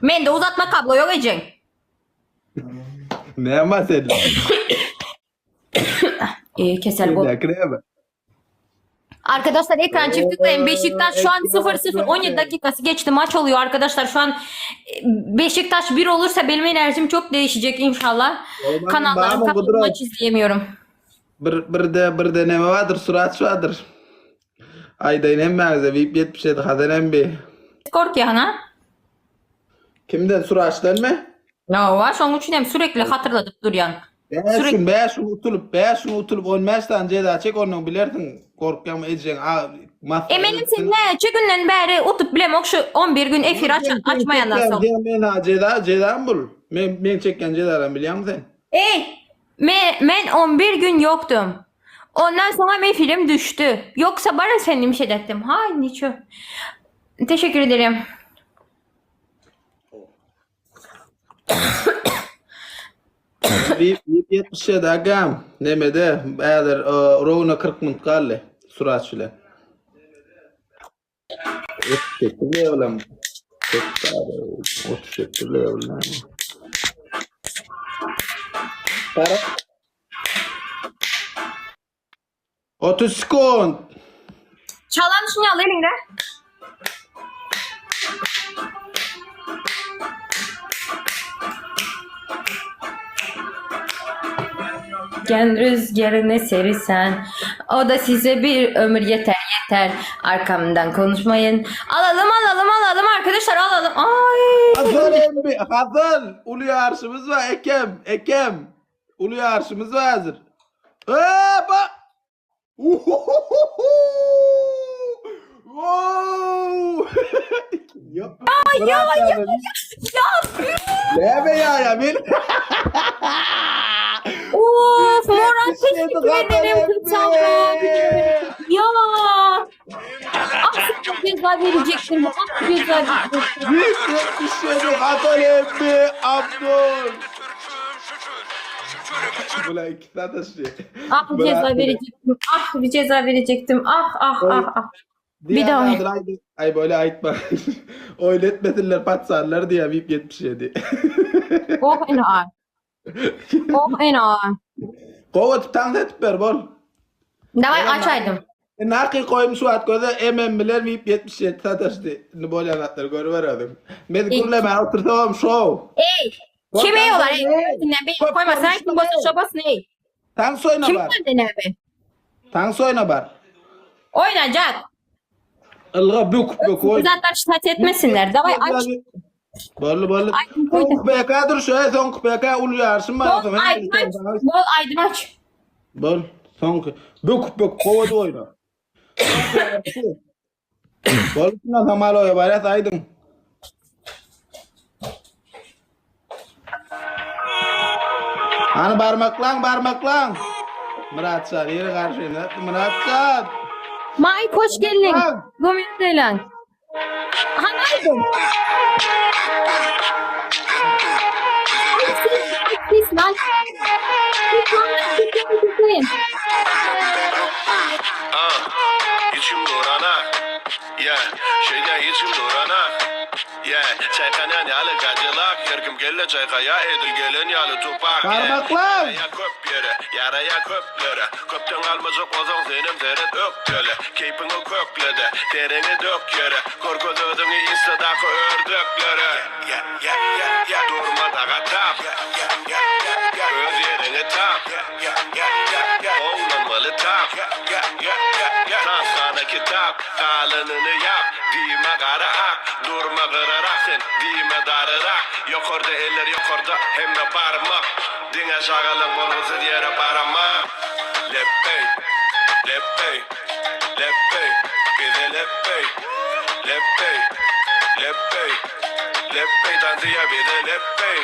Mende uzatma kablo ýok ejeň. Näme bar sende? E, kesel bol. Sendäki näme? Arkadaşlar ekran çift tıklayın. Beşiktaş şu an 0-0 17 dakikası geçti. Maç oluyor arkadaşlar. Şu an e, Beşiktaş 1 olursa benim enerjim çok değişecek inşallah. Olmaz, Kanallarım bağırma, kapalı Kudret. maç izleyemiyorum. Bir birde birde näme bardyr? Suraç bardyr. Aýdaýyn hemmäňize VIP 77 Hasan embi. Korkuyor ha? Kimden Suraçdanmy? No, var. Şonuň üçin hem sürekli hatırlatıp durýan. 5 Sürekli gün 5 gün utulyp 5 gün utulyp 15 sany jeza çek ondan bilersiň korkýaňmy ejeň a masgara Emelim sen edipsin. näçe günden bäri utup bilemok şu 11 gün efir aç Sen sen açmayandan çekýän soň. sen men ha jeza jezam bul. Men men çekýän jezadan bilýäňmi sen? Ey, me, men 11 gün yoktum. Ondan sonra efirim düştü. Yoksa bara senin bir şey ettim. Hay niço. Teşekkür ederim. VIP 77 agam. Nemede häzir rowna 40 minut galdy Suraç bilen. 38 levelem. 38 level. Para 30 sekund. Çalan şunu al elinde. Gel rüzgarı ne serirsen O da size bir ömür yeter yeter Arkamdan konuşmayın Alalım alalım alalım arkadaşlar alalım Ay Hazal emmi, Hazal. Uly ýaryşymyz bar, Ekem, Ekem. Uly ýaryşymyz bar hazir. Eee, ba. Uhuhuhuhu! Wow! Yok. Ya ya ya Näme ya ya men? Of Moran 77 teşekkür ederim Hazal Kırtal emmi. Ya Ah sana ceza verecektim Ah ceza verecektim 177 Hazal emmi Abdul. Bula iki sataşy. Ah ceza verecektim Ah bir ceza verecektim Ah ah ah ah Bir daha. Diýýär, aýdy. Aý böyle aýtma. Oýun etmesinler patsarlar diýýär VIP 77. Oh en ağır Oh en ağır Gowy edip tans edip ber bol. Davay aç aýdym. Naky goýum şu wagt göze MM bilen VIP 77 sataşdy. Indi bolýan zatlary görüber özüň. Men gürlemän otursam şow. Ey Bol Kim tans ey olar? Ey, oýna. dinle beni Köp koyma. Sen kim konuşma basın ey. şabasın ey. Tans oýna Kim bar. senden abi? Tans oýna bar. Oynayacak. Ylga bük bük oý. Zaten şikayet etmesinler. Davay aç. Bolly bolly. Aydın koy da. Soňky PK dur şu ey soňky PK uly ýaryşym bar. Bol aydın aç. Bol aydın aç. Bol soňky. Bük bük gowy oýna. Bol şundan hamal oýa barýas aýdyň. Hany barmaklaň barmaklaň. Myratjan ýeri garşyna. Myratjan. Mike hoş geldin. Barmaklaň. Gomendelen. Hani aydın. Ay siz, ay siz lan. Siz lan, siz lan, siz lan. Ah, içim durana. Yeah, şeyde içim durana. Yeah, çaykanan yalı gacılak. Her kim gelle çaykaya edil gelen yalı tupak. Yeah, Barmaklar. Yaraya köp yere, yaraya köplere. Köpten almacak ozan senin seret ökgele. Keypini köklede, derini dök yere. Korkut ödünü istedaki ördüklere. Yeah, yeah, yeah, yeah. Durma dağa tap. Yeah, yeah, yeah, yeah, yeah. Öz yerini tap. Yeah, yeah, yeah, yeah, yeah. Oğlanmalı tap. Yeah, yeah, yeah, yeah, yeah. Tansana kitap, kalınını yap. Dime kara ak, durma kırarak sen. Dime darırak. Yukarıda eller yukarıda, hem de parmak. Dine şakalın bolgusuz yere parama. Leppey, leppey, leppey. Bize leppey, leppey, leppey. Leppey dansiya bize leppey.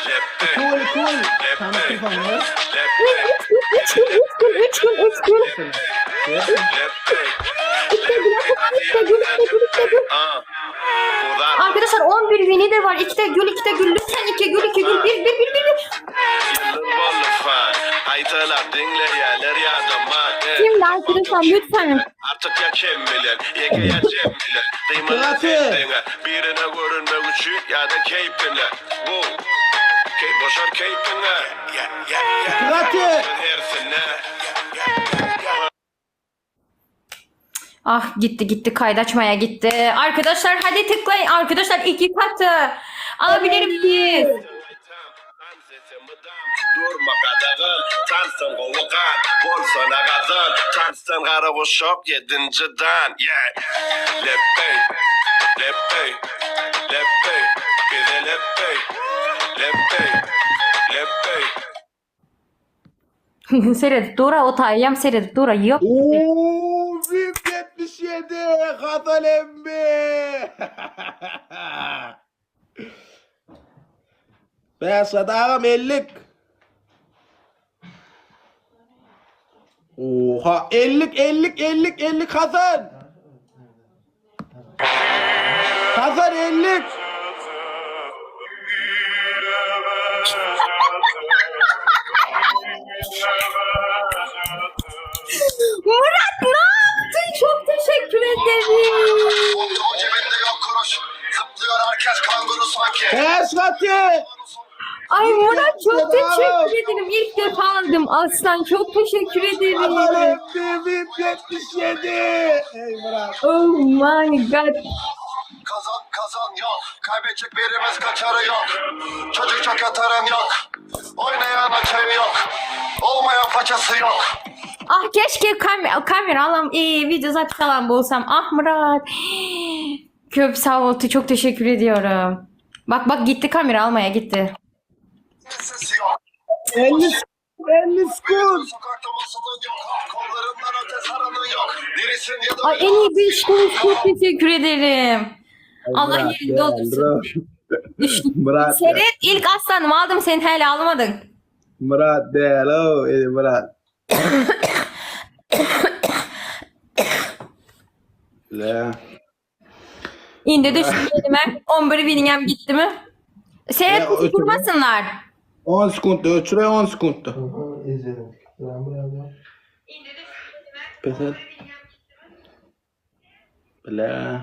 Leppey, Cool cool. Tamam leppey, telefon ver. leppey. Üç gün, üç gün, üç gün, üç gün, üç gün. Leppey, İşte gül, işte gül, işte gül, işte gül. Ah, Uzat. Arkadaşlar 11 wini de var. 2 de gül, 2 de gül. Lütfen 2 gül, 2 gül. 1, 1, 1, 1, 1. Yılın bolu fan. Aytalar dinle yerler yardımar. Şimdi arkadaşlar lütfen. Artyk ýa kem bilen, ýeke ýa jem bilen Dymyna Gaty. sen diňe Birine görünmek üçin ýa-da keýpine Bu Keý boşar keýpiňe Gaty. Hersine Ah gitti gitti kaydı açmaya gitti. Arkadaşlar hadi tıklayın. Arkadaşlar iki katı. Alabilir miyiz? Durma gadagan, tansdan gowy gan, bolsana gazan, tansdan gara guşak ýedinji dan, yeah. Lepbeý, lepbeý, lepbeý, bize lepbeý, lepbeý, lepbeý. Seyredip dur o taýýam seyredip dur yok. Ooo VIP 77 Hasan emmi. Behzat agam ellik. Oha ellik ellik ellik ellik Hasan. Hasan ellik. Murat ne yaptın? Çok teşekkür ederim. O cebinde yok kuruş. Zıplıyor herkes kanguru sanki. Behzat. Ay Murat çok teşekkür ederim. İlk defa aldım aslan. Çok teşekkür ederim. Hasan emmi VIP 77. Ey Murat. Oh my god. Kazan kazan yok. Kaybedecek birimiz kaçarı yok. Çocuk çok yatarın yok. Oynayan açarı yok. Olmayan façası yok. Ah keşke kamera, kamera alam, ee, video zaten alan bulsam. Ah Murat. Köp sağ ol. Çok teşekkür ediyorum. Bak bak gitti kamera almaya gitti. Sesi yok. 50 50 skor. Sokakta masalın yok. Kollarından öte saranın yok. Dirisin ya da Ay en iyi bir kuruş. Çok teşekkür ederim. Allah Murat, yerinde olursun. Murat. Seret ilk aslanım aldım sen hala almadın. Murat değil o ey Murat. Le. İndi düştüm elime. 11 bininem gitti mi? Seret Ya, bizi ötürü. kurmasınlar. 10 sekundda öçüre 10 sekundda. İzledim. Ben buraya alıyorum. Pes et. Bile.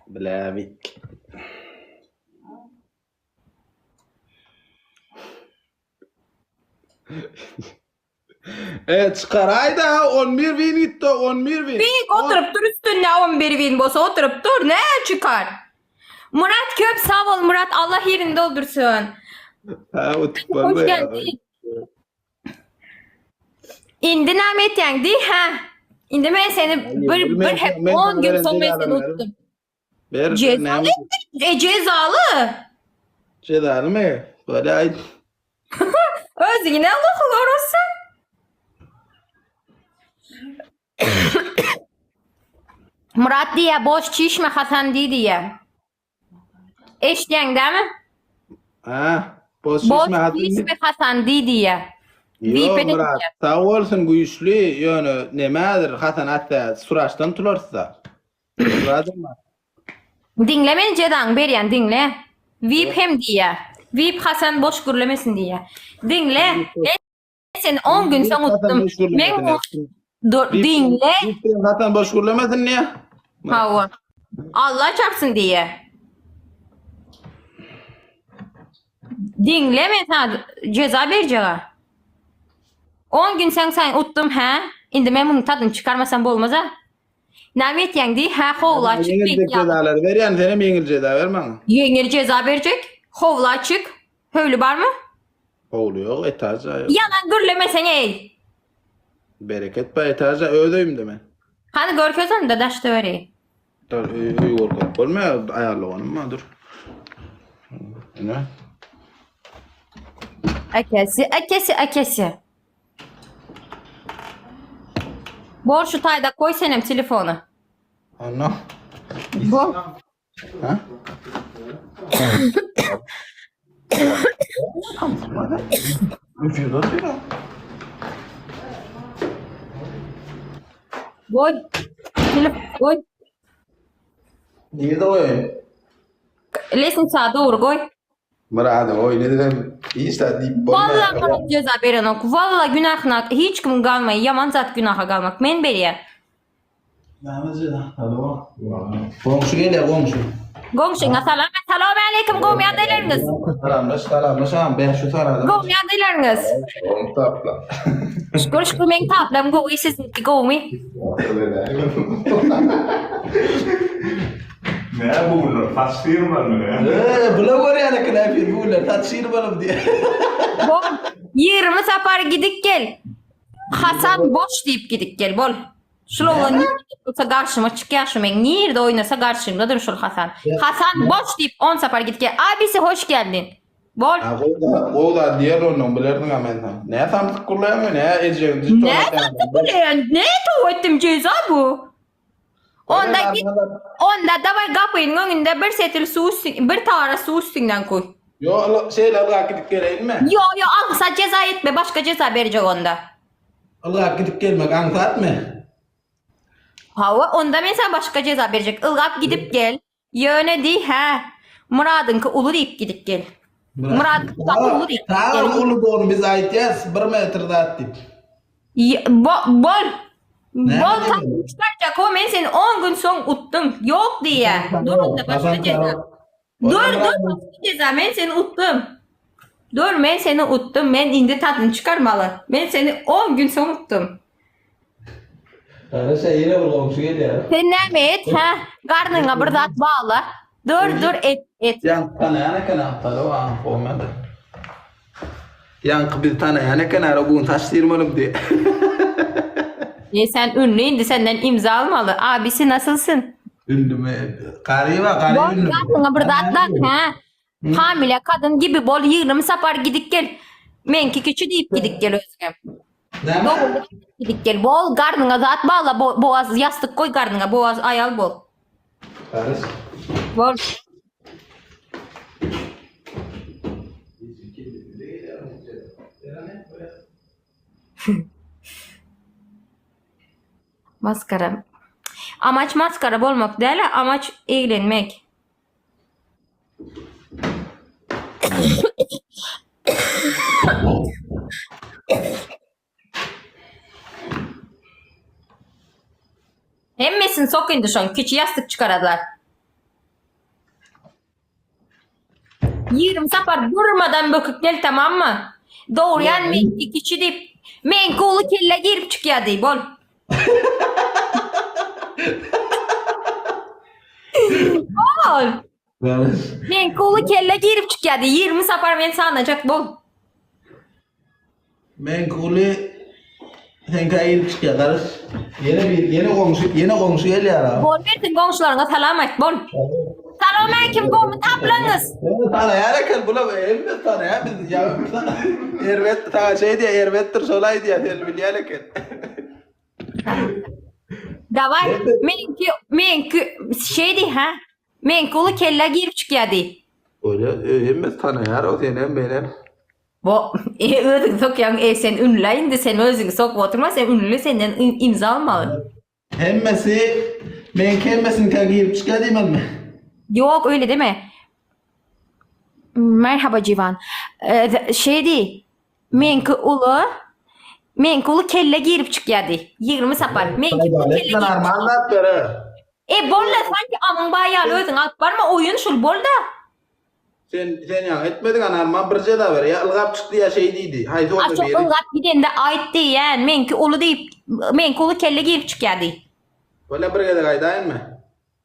Bile bit. Evet çıkarayda 11 bin gitti 11 bin. Büyük oturup dur üstünde 11 bin bosa oturup dur ne çıkar? Murat Köp sağ ol Murat Allah yerini doldursun. Ha o tip Hoş var ya. geldin. İndi Ahmet yendi ha. İndi ben seni bir, bir hep Ben- 10 gün ben- sonra ben- seni ben- unuttum. Ver, Cezalı ne- E cezalı. Cezalı mı? Böyle ay. Öz yine Allah orası. Murat diye boş çişme Hasan di diye. Eşleyen değil mi? Ha, boş Boş şişme Hasan. çişme Hasan di diye. Yo Vipene Murat, diye. sağ olsun güçlü yönü nemädir Hasan hatta suraçdan tularsa. Murat'ım mı? Dinle beni Cedan Beryan dinle. Vip hem diye. Vip Hasan boş gürlemesin diye. Dinle. Ben seni 10 gün sen Hasan unuttum. boş gürlemesin. Ben dur dinle. Vip Hasan boş gürlemesin niye? Hava. Allah çarpsın diye. Dinle ben sana ceza vereceğim. 10 gün sen sen uttum ha. Indi ben bunun tadını çıkarmasam bu olmaz ha. Namet yendi ha hovla çık. Yengil cezaları ver yani senin yengil ceza ver bana. Yengil ceza verecek. Hovla çık. Hövlü var mı? Oluyor etaja. Yalan gürlemesen ey. Bereket bay etaja ödeyim deme. Hani görkösen de daşta vereyim. Dur öy öy korkak olma ayarlı onun mu dur. Ne? Akesi, akesi, akesi. Bor şu tayda koy senem telefonu. Anam. Bor. Ha? Koy. Telefon koy. Nerede koyayım? Lestnitsa doğru koy. Myradyň oýny edibem hiç zat diýip bolmaýar. Walla Myrat jeza berenok. Walla günahına hiç kim galmaý. Ýaman zat günaha galmak. Men berýän. Näme jeza? Alo. Goňşy gelýär, goňşy. Goňşyňa salam. Salam aleýkum gowy ýagdaýlaryňyz. Salamlaş, salamlaş agam, 500 salam. Gowy ýagdaýlaryňyz. Gowy tapla. Şükür şükür meň taplam gowy siziňki gowumy? Ne bu günler saç sıyırmalymy ne? Eee, bula görýän eken efir bu günler saç sıyırmalym diýe. Bol. 20 sapar gidip gel. Hasan boş diýip gidip gel bol. Şul oglan nirde bolsa garşyma çykýar şu meň nirde oýnasa garşymdadyr şul Hasan. Hasan boş diýip 10 sapar gidip gel. Abisi hoş geldin. Bol. Ha gowy zat, gowy zat diýer ondan bilerdiň-a men saňa. Nä samsyk gurlaýaň nä ejegiň Ne samsyk gurlaýan? Ne tow etdim ceza bu. Onda git onda daway gapynyň öňünde bir setil suw üstü, bir tara suw üstünden koy. Yo, şeýle ylgap gidip geleýinmi? Yo yo alsa ceza etme başga ceza berjek onda. Ylgap gidip gelmek aňsatmy? Hawa onda men sana başga ceza berjek. Ylgap gidip gel. Ýöne diý hä. Myradyňky uly diýip gidip gel. Myradyňky gaty uly diýip gidip gel. Sag uludygyny biz aýtýas, bir metr zat diýip. Bo, bol. Bol tapyp çykarjak o men seni 10 gün soň utdum. Ýok diýýä. Dur onda başga jeza. Dur dur başga jeza men seni utdum. Dur men seni utdum men indi tadyny çykarmaly. Men seni 10 gün soň utdum. Garaşa ýene bir goňşy gelýär. Sen näme et, hä? Garnyňa bir zat bagla. Dur, dur, et, et. Ýaňky tanaýan eken agtary o aňk Ýaňky bizi tanaýan eken ara bu gün saç syrmalym diýip. E sen ünlü indi senden imza almaly. Abisi nasylsyn? Ünlümi? Garyba, garyp ünlü. Garnyňa bir zat dak, hä? Hamile kadyn gibi bol 20 sapar gidip gel. Meňki kiçi diýip gidip gel özüňe. Näme? Dogrudan gidip gel. Bol garnyňa zat bagla, bo boğaz ýassyk goý garnyňa, boğaz aýal bol. Garyş. Bol. Maskara. Amaç maskara bolmak däl, amaç eglenmek. Hemmesini sok indi şoň kiçi ýassyk çykaradylar. 20 sapar durmadan böküp gel tamammy? Dogurýan meňki kiçi diýip, meňki uly kellä girip çykýar diý, bol. Bol. Meňki uly kellä girip çykýar diý, 20 sapar men sanajak bol. Meňki uly seňkä girip çykýar garyş. Ýene bir ýene goňşy ýene goňşy gelýär ha. Bol bersin goňşularyňa salam aýt bol. Salam aleýkim gowy taplaňyz. Tanaýar eken bular hemme tanaýar bizi ýa erbet saňa şeý diýýär erbetdir şol aýdýar sen bilýän eken. Daway meňki meňki şeý diý ha. Meňki uly kellä girip çykýar diý. Bolýar hemme tanaýar o senem menem. Bo e, özüň sokýaň e sen ünlä indi sen özüňi sokup oturma sen ünlü senden imza almaly. Hemmesi meňki hemmesiniňkä girip çykýar diýmelimi? Ýok öýle deme. Merhaba Civan. E, şey diý. Meňki uly Meňki uly kelle girip çykýar diý. 20 sapar. Meňki uly kelle girip Normal zatlar. E bolla sanki amyň baýaly özüň alyp barma oýun şul bolda. Sen sen ýaňy etmediň ana arman bir jeza ber ýa ylgap çykdy ýa şeý diýdi. Haýsy A bolsa şo biri. ylgap gidende aýt diýýän, meňki uly diýip, meňki uly kelle girip çykýar diý. Bolýa bir gezek aýdaýynmy?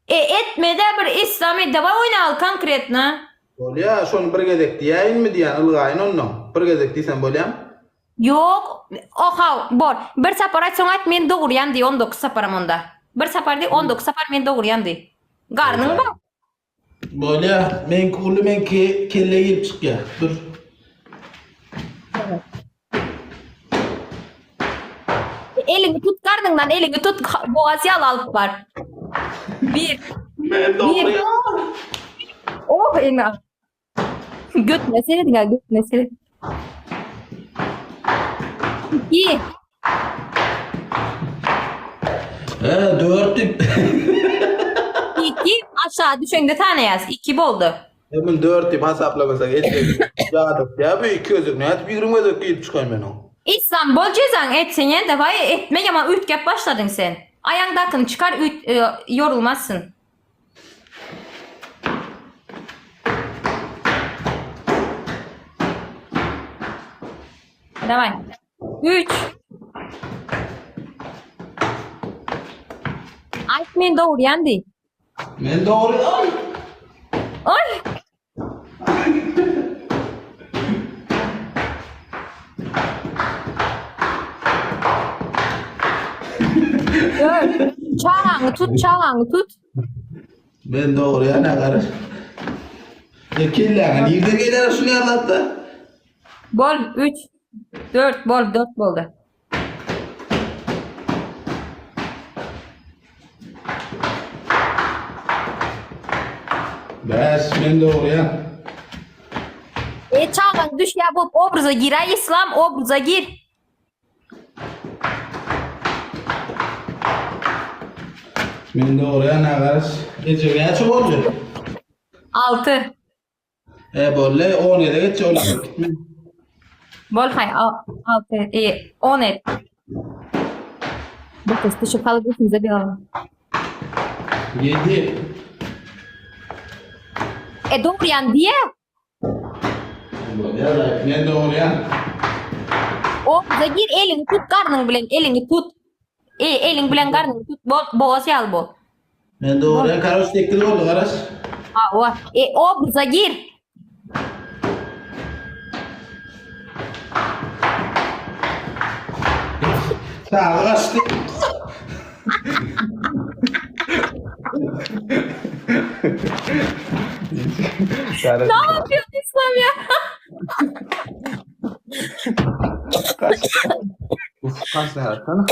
E etmedä bir etsami daway oýnaly konkretno. Bolýa şony bir gezek diýäýinmi diýýän ylgaýyn onnoň. Bir gezek diýsem bolýamy? Ýok, oha bor. Bir sapar aýt soň aýt men dogurýan diý 19 saparam onda. Bir sapar diý 19 sapar men dogurýan diý. Garnyň bar. Bolýa, meňki uly meňki kelle girip çykýa. Dur. Eliňi tut garnyňdan, eliňi tut, bogaz ýaly alyp bar. Bir. Men dogry. Oh, ene. Götüne seredin, ha, götüne seret. İki. He, dört dip. İki aşağı düşende tane yaz. İki boldu. Hemen 4 diýip hasaplamasak etjek. Ýadyp ýa bu iki gözük nädip 20 gözük diýip çykaýyn men oň. Islam bol jezaň et sen ýene dawaý etme ýaman üýtgäp başladyň sen. Aýaňdakyny çykar üýt ýorulmazsyn. Daway. 3 Aýt men dogurýan diý. Men dogry ay. Oy. Dört. Çagaňy tut, çagaňy tut. Men dogry ýa ne garaş. Ne kelläňe nirden gelýär şuny ýazatda? Bol, 3 4 bol, 4 boldy. Bäş, men dogry ýa. E çagaň düşýär bolup obraza gir-aý Islam, obraza gir. Men dogry ýa ne garaş. Eje näçe boldy? 6. E boldy, 10 ede geçje olar gitme. Bol hay 6 e 10 et. Dokuz düşüp halyp üstümize bir alalım. 7. E dogryýan diýe. Men dogryýan. Obraza gir eliňi tut garnyň bilen eliňi tut. E eliň bilen garnyňy tut bol bogaz ýaly bol. Men dogryýan. Karoç 8 boldy garaş. Hawa. E obraza gir. Saga gaçdy. Ne yapıyorsun İslam ya? Kaç. Uf, kaç ne sana?